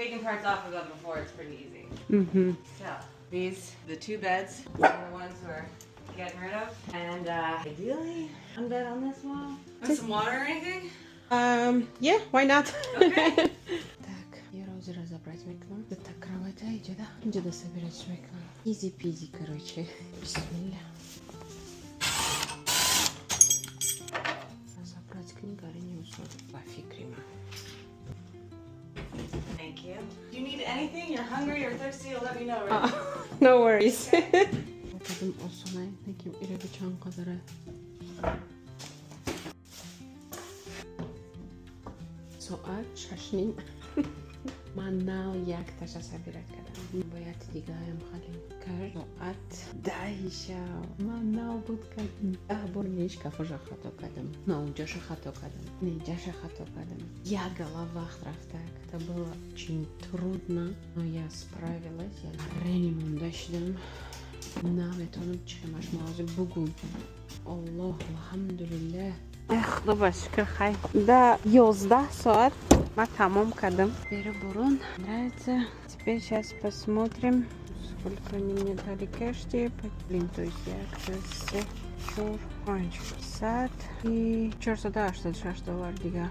Taking parts off of them before, it's pretty easy. So these, the two beds, are the ones we're getting rid of, and ideally one bed on this wall. Want some water or anything? Yeah, why not? Okay. Так, я розы разобрать мекунам. Дута кровата иҷода. Инҷода собирать мекунам. Easy peasy, короче. Бисмилля. Разобрать кни гарини усол. Ба фикри ман. Thank you. Do you need anything? You're hungry or thirsty? You'll let me know, right? No worries. Кадим осонай, неким ираби чанд қадара. Соат 6:30. Ман нав якташа собирать кардам. Бояд дигаям халим кард. Соат 10-и шав. Ман нав буд кардам. 10 бор не шкафоша хато кардам. На унҷаша хато кардам. Не инҷаша хато кардам. Як гала вақт рафтак. Это было очень трудно, но я справилась. Я рени монда шидам. Наметонам чӣ ҳозир бугум. Аллоҳ, алҳамдулиллаҳ. Эх, худо ба шукр, хай. Да 11 соат ма тамом кардам. Беру бурун. Нравится. Теперь сейчас посмотрим, сколько они мне дали кэшти. Блин, то есть як, се, чор, панҷ, сад и 486 доллар дига.